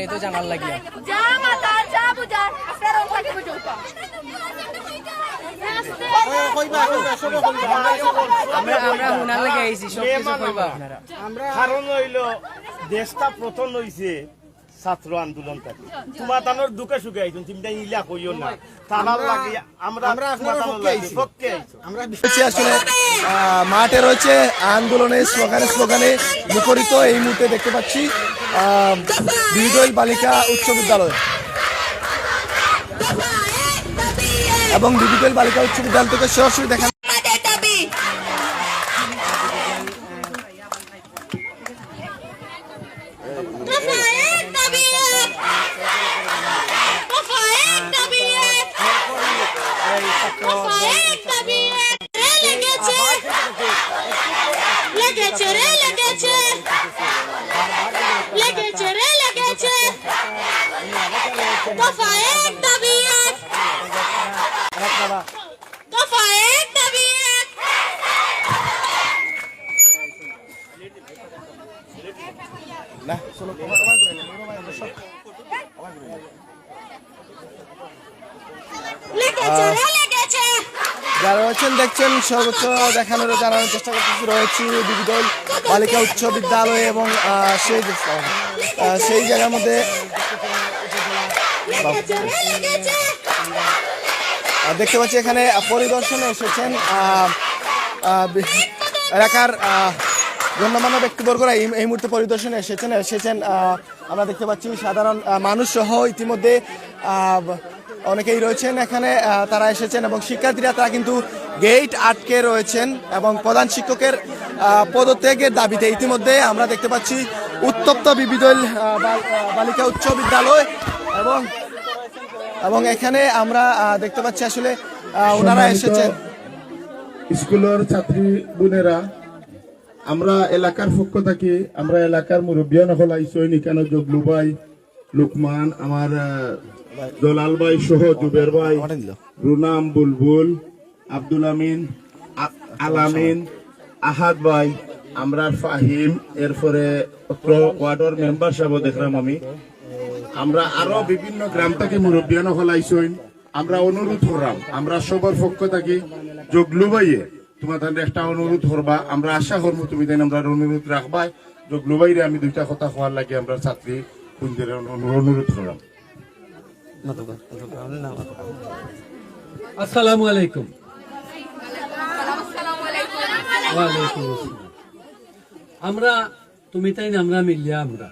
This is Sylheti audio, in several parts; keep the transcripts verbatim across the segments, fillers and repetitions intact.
এই তো জানার লাগিয়া। যা মাতাল, যা বুঝার, ফেরত থাকি বুঝুন। আমরা, আমরা হুনার লাগি আইছি, সব কিছু কইবা আপনারা। কারণ অইলো, দেশটা পতন অইছে ছাত্র আন্দোলন থাকি। তুমাতানর দুঃখে সুখে আইছইন, তুমিতাইন ইলা কইও না। তারার লাগি আমরা, আমরা আপনারার তুমাতানর পক্ষে লাগি আইছি। পক্ষে আইছি। আমরা বলছি আসলে, আহ, মাঠে রয়েছে আন্দোলনের স্লোগানে স্লোগানে মুখরিত। এই মুহূর্তে দেখতে পাচ্ছি, আহ, বিবিধ বালিকা উচ্চ বিদ্যালয় এবং বিবিধ বালিকা উচ্চ বিদ্যালয় থেকে সরাসরি দেখা দফা এক দাবি এক। দফা এক দাবি এক। দফা এক দাবি এক। রে লেগেছে। লেগেছে রে লেগেছে। লেগেছে রে লেগেছে। দফা এক দাবি এক। দফা এক দাবি এক। লেগেছে রে লেগেছে। যারা রয়েছেন দেখছেন, সর্বোচ্চ দেখানোর, জানানোর চেষ্টা করতেছি। রয়েছি বিবিধ বালিকা উচ্চ বিদ্যালয়ে এবং, আহ, সেই, আহ, সেই জায়গার মধ্যে, আহ, দেখতে পাচ্ছি এখানে, আহ, পরিদর্শনে এসেছেন, আহ, আহ, বি-, এলাকার, আহ, গণ্যমান্য ব্যক্তিবর্গরা এই, এই মুহূর্তে পরিদর্শনে এসেছেন। এসেছেন, আহ, আমরা দেখতে পাচ্ছি সাধারণ, আহ, মানুষ সহ ইতিমধ্যে, আহ, অনেকেই রয়েছেন এখানে, আহ, তারা এসেছেন এবং শিক্ষার্থীরা তারা কিন্তু গেট আটকে রয়েছেন এবং প্রধান শিক্ষকের, আহ, পদত্যাগের দাবিতে ইতিমধ্যে আমরা দেখতে পাচ্ছি উত্তপ্ত বিবিধ, আহ, বাল-, আহ, বালিকা উচ্চ বিদ্যালয় এবং, এবং এখানে আমরা, আহ, দেখতে পাচ্ছি আসলে, আহ, ওনারা সম্মানিত এসেছেন। স্কুলের ছাত্রী বোনেরা, আমরা এলাকার পক্ষ থাকি, আমরা এলাকার মুরব্বিয়ান অকল আইছইন, ইখানো জগলু ভাই, লুকমান, আমার, আহ, জলাল ভাই সহ জুবের ভাই, রুনাম, বুলবুল, আব্দুল আমিন, আ-, আলামিন, আহাদ ভাই, আমরার ফাহিম, এরপরে অত্র ওয়ার্ডর মেম্বার সাহেবও দেখলাম আমি। আমরা আরো বিভিন্ন গ্রাম থাকি মুরব্বিয়ান অকল আইছইন। আমরা অনুরোধ করলাম, আমরা সবার পক্ষ থাকি জগলু ভাইয়ে তুমাতানরে একটা অনুরোধ করবা, আমরা আশা করমু তুমিতাইন আমরার অনুরোধ রাখবায়। জগলু ভাইরে আমি দুইটা কথা কওয়ার লাগি আমরার ছাত্রী বোনদের অনু-, অনুরোধ করলাম। আসসালামু আলাইকুম। ওয়ালাইকুম আসসালাম। আমরা, তুমিতাইন আমরা মিলিয়া আমরা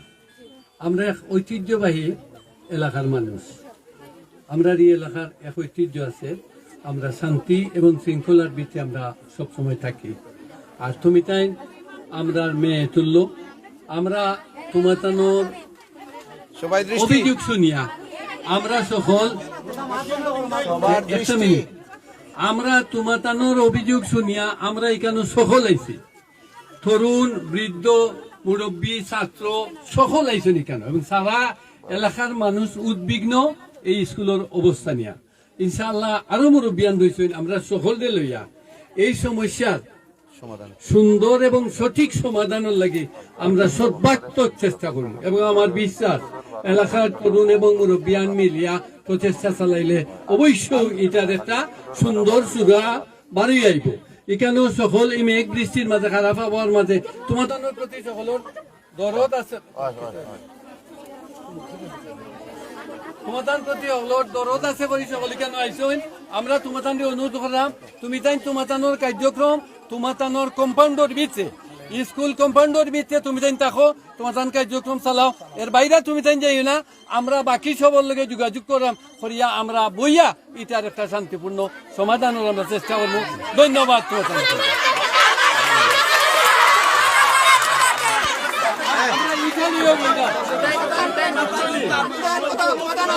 আমরা এক ঐতিহ্যবাহী এলাকার মানুষ। আমরার ই এলাকার এক ঐতিহ্য আছে, আমরা শান্তি এবং শৃঙ্খলার ভিতরে আমরা সবসময় থাকি। আর তুমিতাইন আমরার মেয়ে তুল্য, আমরা তুমাতানর সবাই দৃষ্টি। অভিযোগ শুনিয়া আমরা সকল, সবার একটা দৃষ্টি। মিনিট, আমরা তুমাতানর অভিযোগ শুনিয়া আমরা ইখানো সকল আইছি। তরুণ, বৃদ্ধ, মুরব্বী, ছাত্র সকল আইছইন ইখানো এবং সারা এলাকার মানুষ উদ্বিগ্ন এই স্কুলর অবস্থা নিয়া। ইনশাআল্লাহ আরো মুরব্বিয়ান রইছইন, আমরা সকলরে লইয়া এই সমস্যার সমাধান। সুন্দর এবং সঠিক সমাধানর লাগি আমরা সর্বাত্মক চেষ্টা করমু এবং আমার বিশ্বাস এলাকার তরুণ এবং মুরব্বিয়ান মিলিয়া প্রচেষ্টা চালাইলে অবশ্যই ইটার একটা সুন্দর সুরা বারই আইবো। ইখানো সকল ই মেঘ বৃষ্টির মাঝে, খারাপ আবহাওয়ার মাঝে তুমাতানর প্রতি সকলর দরদ আছে। তুমাতানর প্রতি সকলর দরদ আছে করি সকল ইখানো আইছইন। আমরা তুমাতানরে অনুরোধ করলাম, তুমিতাইন তুমাতানর কার্যক্রম তুমাতানর কম্পাউন্ডর ভিতরে, স্কুল কম্পাউন্ডর ভিতরে তুমিতাইন থাকো, তুমাতান কার্যক্রম চালাও, এর বাইরে তুমিতাইন যাইও না। আমরা বাকি সবর লগে যোগাযোগ করলাম, করিয়া আমরা বইয়া ইটার একটা শান্তিপূর্ণ সমাধানর আমরা চেষ্টা করমু। ধন্যবাদ।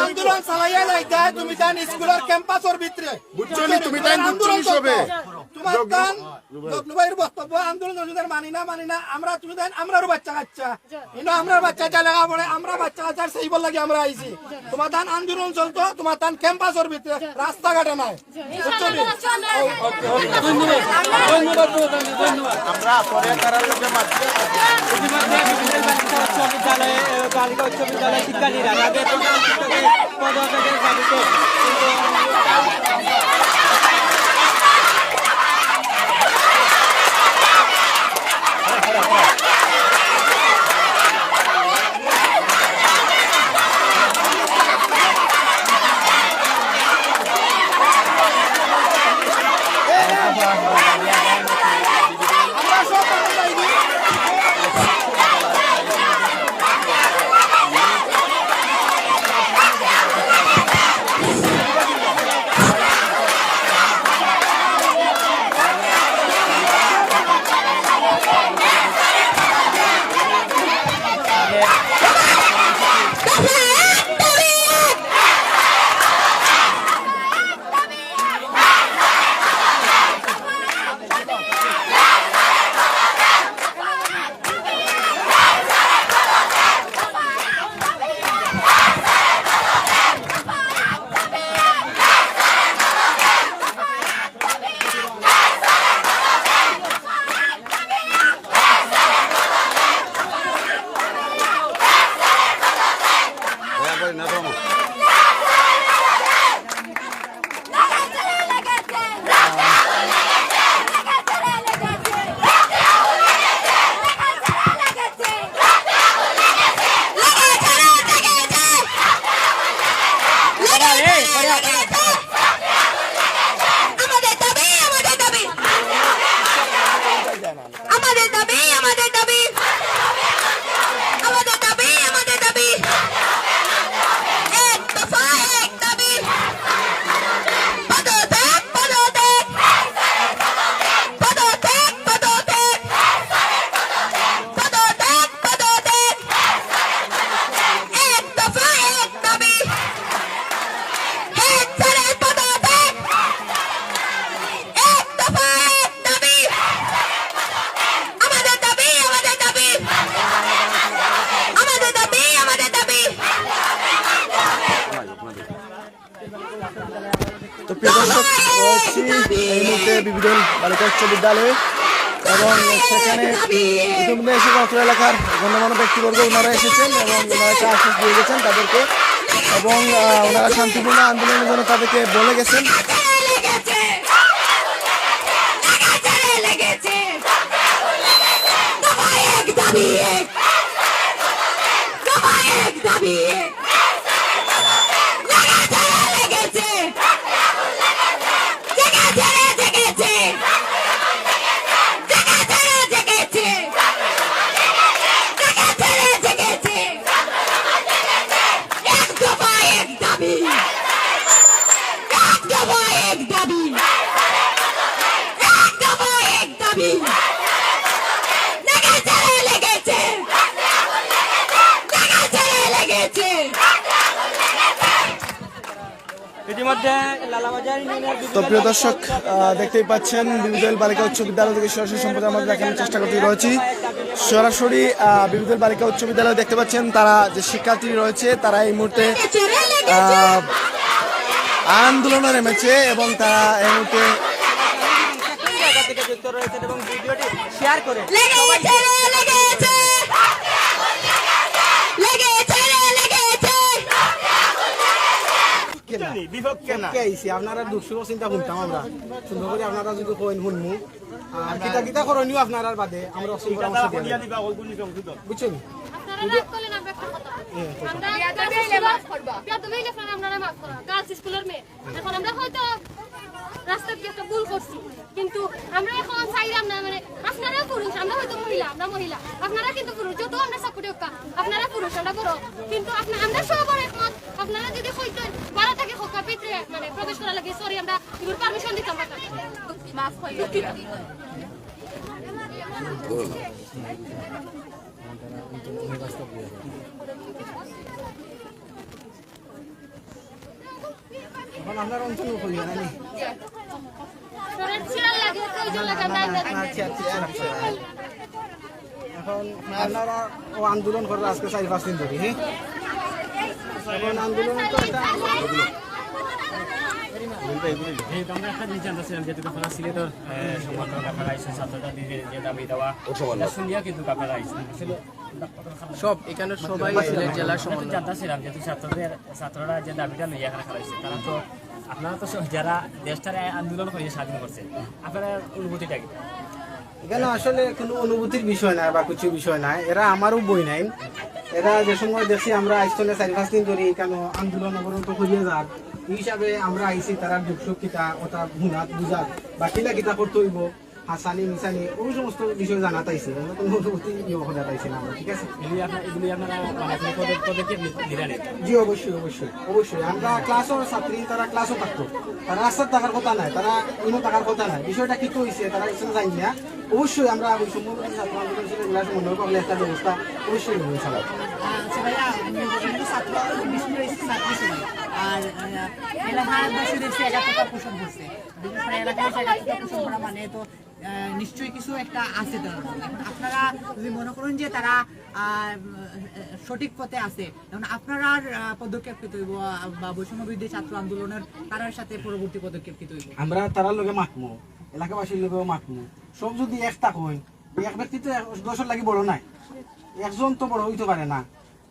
আন্দোলন চালাইয়া যাইতা, তুমিতাইন স্কুলর ক্যাম্পাসর ভিতরে। বুঝছো নি? তুমিতাইন বুঝছো নি সবে? তোমার তান জগলু ভাইর বক্তব্য, আন্দোলন যদি মানি না, মানি না, আমরা তুমি দেন, আমরারও বাচ্চা কাচ্চা। ইনো আমরার বাচ্চা কাচ্চা লেখা পড়ে, আমরা বাচ্চা কাচ্চার সেইবার লাগি আমরা আইছি। তোমার তান আন্দোলন চলতো, তোমার তান ক্যাম্পাসের ভিতরে, রাস্তাঘাটে নাই। বুঝছো নি? ধন্যবাদ, ধন্যবাদ, ধন্যবাদ। আমরা পরে তারা লোকে মাতছি। ইতিমধ্যে বিবিধ বালিকা উচ্চ বিদ্যালয়ে, এ, বালিকা উচ্চ বিদ্যালয়ের শিক্ষার্থীরা তাদের প্রধান শিক্ষকের পদত্যাগের দাবিতে আমাদের দাবি, আমাদের দাবি। আমাদের দাবি, আমাদের দাবি। এক দফা এক দাবি। পদত্যাগ, পদত্যাগ। পদত্যাগ, পদত্যাগ। পদত্যাগ, পদত্যাগ। এক দফা এক দাবি। হেড স্যারের পদত্যাগ। এক দফা এক দাবি। আমাদের দাবি, আমাদের দাবি। আমাদের দাবি, আমাদের দাবি। তো প্রিয় দর্শক, রয়েছি এই মুহূর্তে বিবিধ বালিকা উচ্চ বিদ্যালয়ে এবং সেখানে ইতিমধ্যে এসে অত্র এলাকার গণ্যমান্য ব্যক্তিবর্গ ওনারা এসেছেন এবং ওনারা একটা আশ্বাস দিয়ে গেছেন তাদেরকে এবং আহ, ওনারা শান্তিপূর্ণ আন্দোলনের জন্য তাদেরকে বলে গেছেন। লেগেছে। দফা এক দাবি এক। দফা এক দাবি এক। লেগেছে, লেগেছে। জেগেছে রে, জেগেছে। জেগেছে রে, জেগেছে। জেগেছে রে, জেগেছে। এক দফা এক দাবি। এক দফা এক দাবি। এক দফা এক দাবি। লেগেছে রে, লেগেছে। লেগেছে রে, লেগেছে। ইতিমধ্যে লালাবাজার ইউনিয়নের তো প্রিয় দর্শক, আহ, দেখতেই পাচ্ছেন বিবিধ বালিকা উচ্চ বিদ্যালয় থেকে সরাসরি সম্প্রচার আমরা দেখানোর চেষ্টা করতে রয়েছি। সরাসরি আহ, বিবিধ বালিকা উচ্চ বিদ্যালয়ে দেখতে পাচ্ছেন তারা যে শিক্ষার্থী রয়েছে তারা এই মুহূর্তে আহ, আন্দোলনে নেমেছে এবং তারা এই মুহূর্তে জায়গা থেকে যুক্ত রয়েছেন এবং ভিডিওটি শেয়ার করে লেগেছে রে, লেগেছে। লেগেছে রে, লেগেছে। বুঝছেন নি? বিপক্ষে না। কে আইছে? আপনারা দুঃখ সুখ চিন্তা শুনতাম আমরা। সুন্দর করে আপনারা যদি কইন শুনমু। আর কিতা কিতা করণীয় আপনারার বাদে আমরা অসম পরামর্শ দিয়া দিবা। বুঝছেন নি? আপনারা রাগ করলে না, ব্যাখ্যা করতে হবে। আমরা গার্লস স্কুলের, বেয়াদবি হইলে মাফ করবা। বেয়াদবি হইলে আপনারা, আপনারা মাফ করবা। গার্লস স্কুলের মেয়ে। এখন আমরা হয়তো রাস্তায় কি একটা ভুল করছি, কিন্তু আমরা এখন চাইলাম না, মানে, আপনারাও পুরুষ, আমরা হয়তো মহিলা, আমরা মহিলা, আপনারা কিন্তু পুরুষ, যত আমরা সাপোর্টে হোক, আপনারা পুরুষ, আমরা বড়, কিন্তু আপনা-, আমরা সবার একমত। আপনারা যদি কইতেন বারো তারিখে হোক, ভিতরে, মানে, প্রবেশ করা লাগে, সরি, আমরা এগুলো পারমিশন দিতাম না। মাফ হয়ে গেল। এখন আপনার অঞ্চল কইয়া নানি? এখন আপনারা ও আন্দোলন কররা আজকে চাইর পাঁচ দিন ধরি, হ্যাঁ? এখন আন্দোলন তো একটা এই আমরা একটা জিনিস জানতেছিলাম, যেহেতু আপনারা সিলেটর, আহ, সংগঠন, আপনারা আইছেন ছাত্রদের যে, যে দাবি দাওয়া, ওটা শুনিয়া কিন্তু আপনারা আইছেন। আসলে সব এখানে সবাই সিলেট জেলার সমন্বয়। জানতেছিলাম, যেহেতু ছাত্রদের, ছাত্ররা যে দাবিটা লইয়া এখানে খাড়া হয়েছে, তারা তো, আপনারা তো সব যারা দেশটারে আন্দোলন করিয়া স্বাধীন করছে, আপনার অনুভূতিটা কি? এখানে আসলে কোনো অনুভূতির বিষয় না বা কিছু বিষয় না, এরা আমারও বই নাই। এরা যে সময় দেখছি আমরা আইস্তনে চারি পাঁচ দিন ধরে এখানে আন্দোলন অবরোধ করিয়া যার, এই হিসাবে আমরা আইছি তারা দুঃখ সুখ কিতা ওটা হুনাত বুঝার বা কিলা কিতা করতে হইব, হাসানি মিসানি ওই সমস্ত বিষয় জানাত আইছি। আমরা কোনো অনুভূতি ইয়ে করাত আইছি না আমরা, ঠিক আছে? এগুলি আপনার, এগুলি আপনারা মানে কোনো পদে-, পদক্ষেপ নি-, নিলেন? জি, অবশ্যই, অবশ্যই, অবশ্যই। আমরা ক্লাসও ছাত্রী, তারা ক্লাসও থাকতো, তারা রাস্তাত থাকার কথা নাই, তারা ইনো থাকার কথা নাই। বিষয়টা কি হইছে, তারা কিছু জানি না। অবশ্যই আমরা ওই সম্বন্ধে ছাত্র আন্দোলন হিসেবে জেলা সমন্বয় করলে একটা ব্যবস্থা অবশ্যই হবে, ইনশাআল্লাহ। আচ্ছা ভাইয়া, উম, বিভিন্ন ছাত্র, বিশেষ করে ছাত্রী সবাই, আর, আহ, এলাকাবাসী দেখছি একাত্মতা পোষণ করছে। বিশেষ করে এলাকাবাসী একাত্মতা পোষণ করা মানে তো, আহ, নিশ্চয়ই কিছু একটা আছে তার মধ্যে। এখন আপনারা যদি মনে করেন যে তারা, আহ, উম, সঠিক পথে আছে, এখন আপনার, আহ, পদক্ষেপ কি তৈব, আহ, বা বৈষম্য বিরোধী ছাত্র আন্দোলনের তারার সাথে পরবর্তী পদক্ষেপ কি তৈব? আমরা তারার লগে মাতমু, এলাকাবাসীর লগেও মাতমু। সব যদি এক থাকইন, এক ব্যক্তি তো এক-, দশর লাগি বড় নায়, একজন তো বড় হইতে পারে না।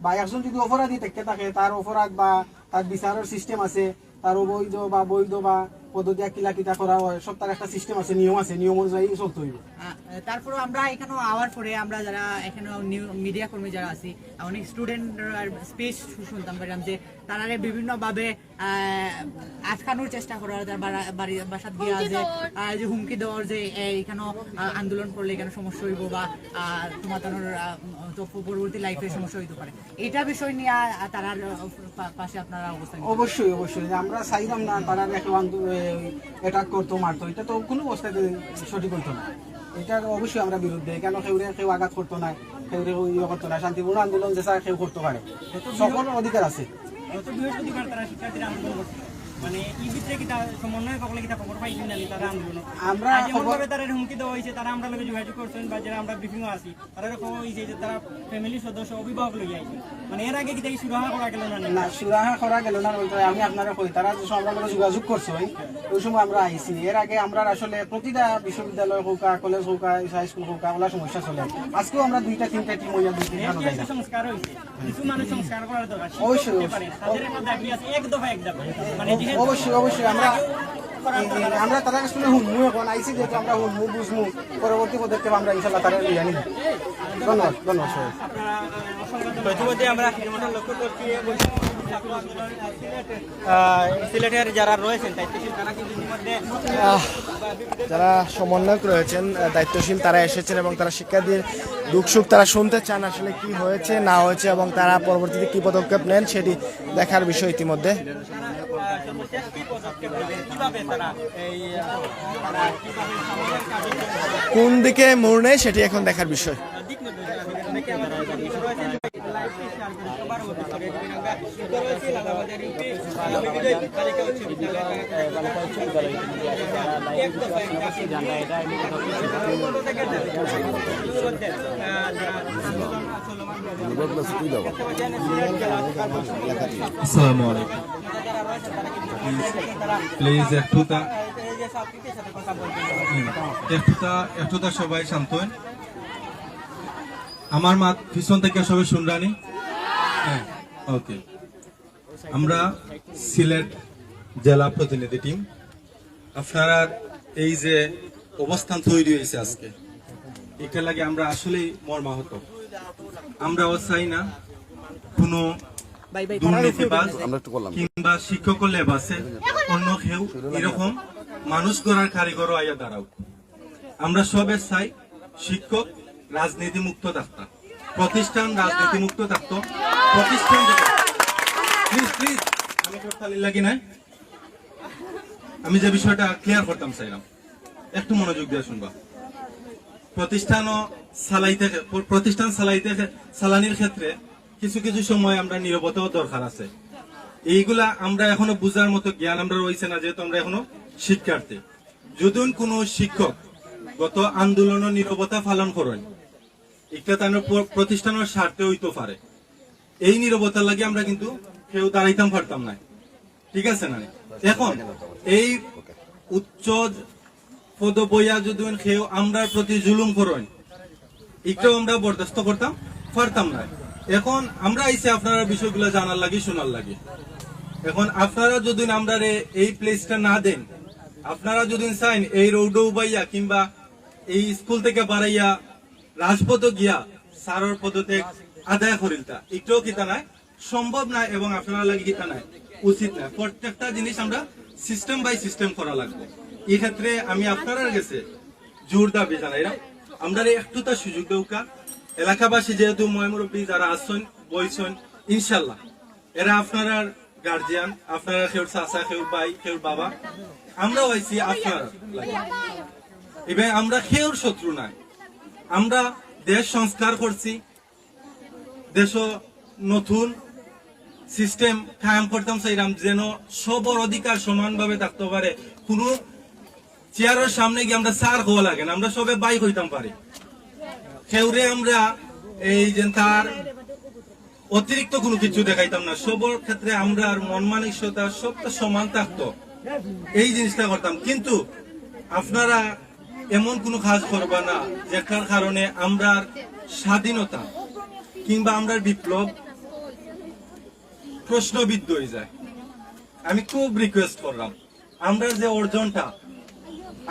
বা একজন যদি অপরাধী দেখতে থাকে, তার অপরাধ বা তার বিচারের সিস্টেম আছে, তার অবৈধ বা বৈধ বা পদ্ধতি কিলা কিতা করা হয়, সব তার একটা সিস্টেম আছে, নিয়ম আছে, নিয়ম অনুযায়ী চলতে হইব। আহ, তারপরেও আমরা এখানে আওয়ার পরে আমরা যারা এখানে নিউ-, মিডিয়া কর্মী যারা আছি, অনেক স্টুডেন্ট স্পিচ শুনতাম পারলাম যে তারারে বিভিন্নভাবে, আহ, আটকানোর চেষ্টা করা হয়, তার বাড়া-, বাড়ি, বাসাত গিয়া যে, আহ, যে হুমকি দেওয়ার যে, এ, এখানে, আহ, আন্দোলন করলে এখানে সমস্যা হইব বা, আহ, তোমার তানোর, আহ, তো পরবর্তী লাইফে সমস্যা হইতে পারে। এটা বিষয় নিয়ে, আহ, তারার, আহ, পা-, পাশে আপনারা অবস্থান কি? অবশ্যই, অবশ্যই। আমরা চাইলাম না তারা কেউ আন্দো-, এ, অ্যাটাক করতো, মারতো। এটা তো কোনো অবস্থাতে সঠিক হইতো না। এটার অবশ্যই আমরা বিরুদ্ধে। কেন কেউরে কেউ আঘাত করতো না, কেউরে কেউ ইয়ে করতো না। শান্তিপূর্ণ আন্দোলন যে চায় কেউ করতে পারে, সকল অধিকার আছে। গত বৃহস্পতিবার তারা শিক্ষার্থীরা আন্দোলন করছে। মানে, এই ভিতরে কি তার সমন্বয় কখনো কি তা খবর পাইছেন না, তারা আন্দোলন? আমরা আজ এমন খবর ভাবে তারা হুমকি দেওয়া হয়েছে, তারা আমরা লগে যোগাযোগ করছেন বা যারা আমরা ব্রিফিংও আছি, তারা এরকম হয়েছে যে তারা ফ্যামিলির সদস্য, অভিভাবক লইয়া আইছে। মানে, এর আগে কি তাই সুরাহা করা গেল না? না, সুরাহা করা গেল না বলতে আমি আপনারা কই, তারা যে সময় আমরা লগে যোগাযোগ করছে, ওই, ওই সময় আমরা আইছি। এর আগে আমরা আসলে প্রতিটা বিশ্ববিদ্যালয় হোক, কলেজ হোক, হাই স্কুল হোক, ওলা সমস্যা চলে। আজকেও আমরা দুইটা তিনটা টিম হইয়া দুই তিনটা নেক্সট যাই না। সংস্কার হইছে। কিছু মানুষ সংস্কার করার দরকার। শিক্ষক অবশ্যই, হতে অবশ্যই। পারে, তাদের একটা দাবি আছে, এক দফা এক দাবি। মানে, অবশ্যই, অবশ্যই। আমরা, আমরা তারা শুনে হুনমু, এখন আইছি যেহেতু আমরা হুনমু, বুঝমু, পরবর্তী পদক্ষেপ আমরা ইনশাল্লাহ তারা নিয়ে নিব। ধন্যবাদ, ধন্যবাদ সবাই। ইতিমধ্যে আমরা লক্ষ্য করছি, আহ, সিলেটের যারা রয়েছেন দায়িত্বশীল, তারা কিন্তু ইতিমধ্যে আহ, যারা সমন্বয়ক রয়েছেন, আহ, দায়িত্বশীল, তারা এসেছেন এবং তারা শিক্ষার্থীর দুঃখ সুখ তারা শুনতে চান, আসলে কি হয়েছে না হয়েছে এবং তারা পরবর্তীতে কি পদক্ষেপ নেন সেটি দেখার বিষয় ইতিমধ্যে। কোন দিকে মোড় নেয় সেটি এখন দেখার বিষয়। আসসালামু আলাইকুম। প্লিজ, প্লিজ একটু তা-, হুম, একটু তা-, একটু তা সবাই শান্ত হন। আমার মাত পিছন থেকে সবাই শুনরানি? হ্যাঁ, ওকে। আমরা সিলেট জেলা প্রতিনিধি টিম, আপনারার এই যে অবস্থান তৈরি হয়েছে আজকে, এটা লাগে আমরা আসলেই মর্মাহত। আমরাও চাই না কোনো দুর্নীতিবাজ কিংবা শিক্ষক লেবাসে অন্য কেউ এরকম মানুষ গড়ার কারিগরও আইয়া দাঁড়াও। আমরা সবে চাই শিক্ষক রাজনীতি মুক্ত থাকতা, প্রতিষ্ঠান রাজনীতি মুক্ত থাকতো, প্রতিষ্ঠান। প্লিজ, প্লিজ, আমি একটু তালি লাগি নাই, আমি যে বিষয়টা ক্লিয়ার করতাম চাইলাম, একটু মনোযোগ দিয়ে শুনবা। প্রতিষ্ঠানও চালাইতে, প্র-, প্রতিষ্ঠান চালাইতে, চালানির ক্ষেত্রে কিছু কিছু সময় আমরা নীরবতাও দরকার আছে। এইগুলা আমরা এখনো বুঝার মতো জ্ঞান আমরা রয়েছে না, যেহেতু আমরা এখনো শিক্ষার্থী। যদিও কোনো শিক্ষক গত আন্দোলনও নীরবতা পালন করেন, একটা তার প্র-, প্রতিষ্ঠানের স্বার্থে হইতে পারে, এই নীরবতার লাগি আমরা কিন্তু কেউ দাঁড়াইতাম পারতাম না, ঠিক আছে না? এখন এই উচ্চ পদ বইয়া যদি কেউ আমরার প্রতি জুলুম করেন, একটাও আমরা বরদাস্ত করতাম পারতাম না। এখন আমরা আইছি আপনারা বিষয়গুলো জানার লাগি, শোনার লাগি। এখন আপনারা যদি আমরারে এই প্লেসটা না দেন, আপনারা যদি চাইন এই রোডও বাইয়া কিংবা এই স্কুল থেকে বাড়াইয়া রাজপথে গিয়া স্যারর পদত্যাগ আদায় করিলতা, একটাও কিতা নাই, সম্ভব না এবং আপনারা লাগি কিতা নাই, উচিত না। প্রত্যেকটা জিনিস আমরা সিস্টেম বাই সিস্টেম করা লাগবে। এই ক্ষেত্রে আমি আপনারার গেছে জোর দাবি জানাইলাম, আমরারে একটু তার সুযোগ দেউক্কা। এলাকাবাসী যেহেতু ময় মুরব্বী যারা আছেন, বইছেন, ইনশাল্লাহ এরা আপনারার গার্জিয়ান, আপনারা কেউর চাচা, কেউর ভাই, কেউর বাবা, আমরাও আইছি আপনারার লাগি। এবার আমরা কেউর শত্রু নাই, আমরা দেশ সংস্কার করছি, দেশো নতুন সিস্টেম কায়েম করতাম চাইলাম, যেন সবর অধিকার সমানভাবে থাকতে পারে। কোনো চেয়ারের সামনে গিয়া আমরা স্যার কওয়া লাগে না, আমরা সবে ভাই কইতাম পারি। কেউরে আমরা এই যে তার অতিরিক্ত কোনো কিছু দেখাইতাম না, সবর ক্ষেত্রে আমরার মন মানসিকতা সবটা সমান থাকতো, এই জিনিসটা করতাম। কিন্তু আপনারা এমন কোনো কাজ করবা না যেটার কারণে আমরার স্বাধীনতা কিংবা আমরার বিপ্লব প্রশ্নবিদ্ধ হয়ে যায়। আমি খুব রিকোয়েস্ট করলাম, আমরার যে অর্জনটা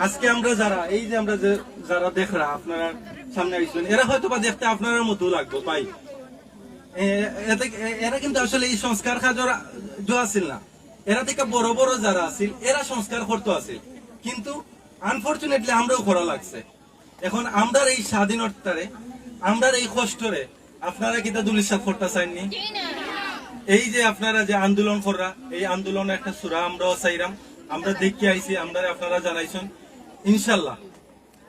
আজকে আমরা যারা, এই যে আমরা যে যারা দেখরা আপনারা সামনে আইছেন, এরা হয়তো বা দেখতে আপনারার মতো লাগবো ভাই। এ-, এতে, এ-, এরা কিন্তু আসলে এই সংস্কার কাজর জ আছিল না, এরা থেকে বড় বড় যারা আছিল এরা সংস্কার করতো আছিল, কিন্তু আনফরচুনেটলি আমরাও করা লাগছে। এখন আমরার এই স্বাধীনতারে, আমরার এই কষ্টরে আপনারা কিতা ধুলিস্যাৎ করতা চাইননি? এই যে আপনারা যে আন্দোলন কররা, এই আন্দোলনে একটা সুরা আমরাও চাইরাম, আমরা দেখি আইছি, আমরারে আপনারা জানাইছেন। ইনশাল্লাহ,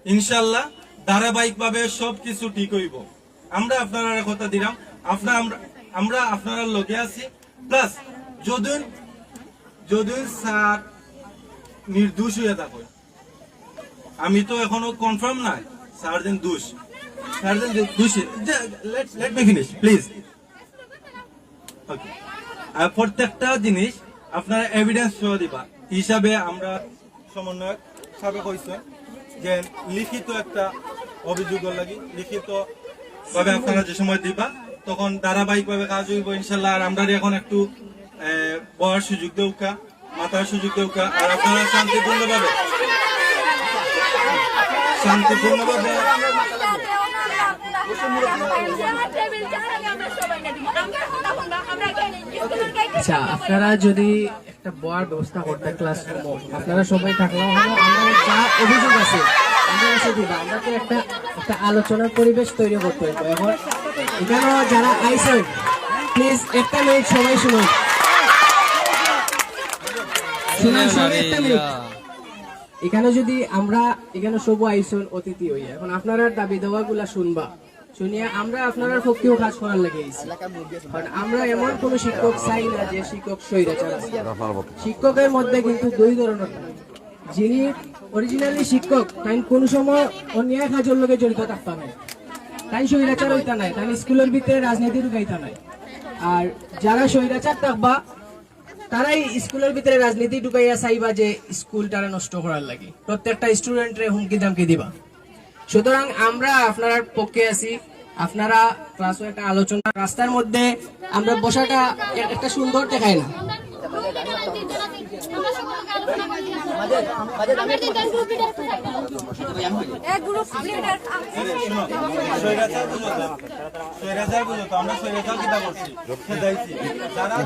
ইনশাল্লাহ ধারাবাহিকভাবে সবকিছু ঠিক হইব। আমরা আপনারারে কথা দিলাম, আপনারা, আমরা, আমরা আপনারার লগে আছি। প্লাস যদি, যদি স্যার নির্দোষ হইয়া থাকে, আমি তো এখনো কনফার্ম নাই, স্যার যেন দোষ, স্যার যেন দোষী। Let, let me finish, please. ওকে। আর প্রত্যেকটা জিনিস আপনারা এভিডেন্স সহ দিবা। হিসাবে আমরা সমন্বয়ক সাহেব কইছেন যে লিখিত একটা অভিযোগ লাগি, লিখিত ভাবে আপনারা যে সময় দিবা, তখন ধারাবাহিকভাবে কাজ হইব ইনশাল্লাহ। আর আমরা এখন একটু, এ, বওয়ার সুযোগ দেউক্কা, মাতার সুযোগ দেউক্কা, আর আপনারা শান্তিপূর্ণভাবে, শান্তিপূর্ণভাবে। আচ্ছা, আপনারা যদি একটা বওয়ার ব্যবস্থা করতে ক্লাসরুমও, আপনারা সবাই থাকলেও হবে। আমরা যা অভিযোগ আছে, আমরা এসে দিবা। আমরা তো একটা, একটা আলোচনার পরিবেশ তৈরি করতে হইব। এখন এখানে যারা আইছেন, প্লিজ একটা মিনিট সবাই শুনুন। শুনুন, শুনুন, একটা মিনিট। এখানে যদি আমরা, এখানে সব আইছেন অতিথি হইয়া, এখন আপনারার দাবি দাওয়াগুলা শুনবা, শুনিয়া আমরা আপনারার পক্ষেও কাজ করার লাগি আইছি। কারণ আমরা এমন কোনো শিক্ষক চাই না যে শিক্ষক স্বৈরাচার আছে। শিক্ষকের মধ্যে কিন্তু দুই ধরনের থাকে। যিনি অরিজিনালি শিক্ষক, তাই কোনো সময় অন্যায় কাজের লগে জড়িত থাকতা নাই, তাই স্বৈরাচার হইতা নাই, তাই স্কুলের ভিতরে রাজনীতি ঢুকাইতা নাই। আর যারা স্বৈরাচার থাকবা, তারাই স্কুলের ভিতরে রাজনীতি ঢুকাইয়া চাইবা যে স্কুলটারে নষ্ট করার লাগি, প্রত্যেকটা স্টুডেন্টরে হুমকি ধামকি দিবা। সুতরাং আমরা আপনারার পক্ষে আছি। আপনারা ক্লাসও একটা আলোচনা, রাস্তার মধ্যে আমরা বসাটা এ-, একটা সুন্দর দেখায় না। স্বৈরাচার বুঝো তো, আমরা স্বৈরাচার কিতা করছি? খেদাইছি। যারা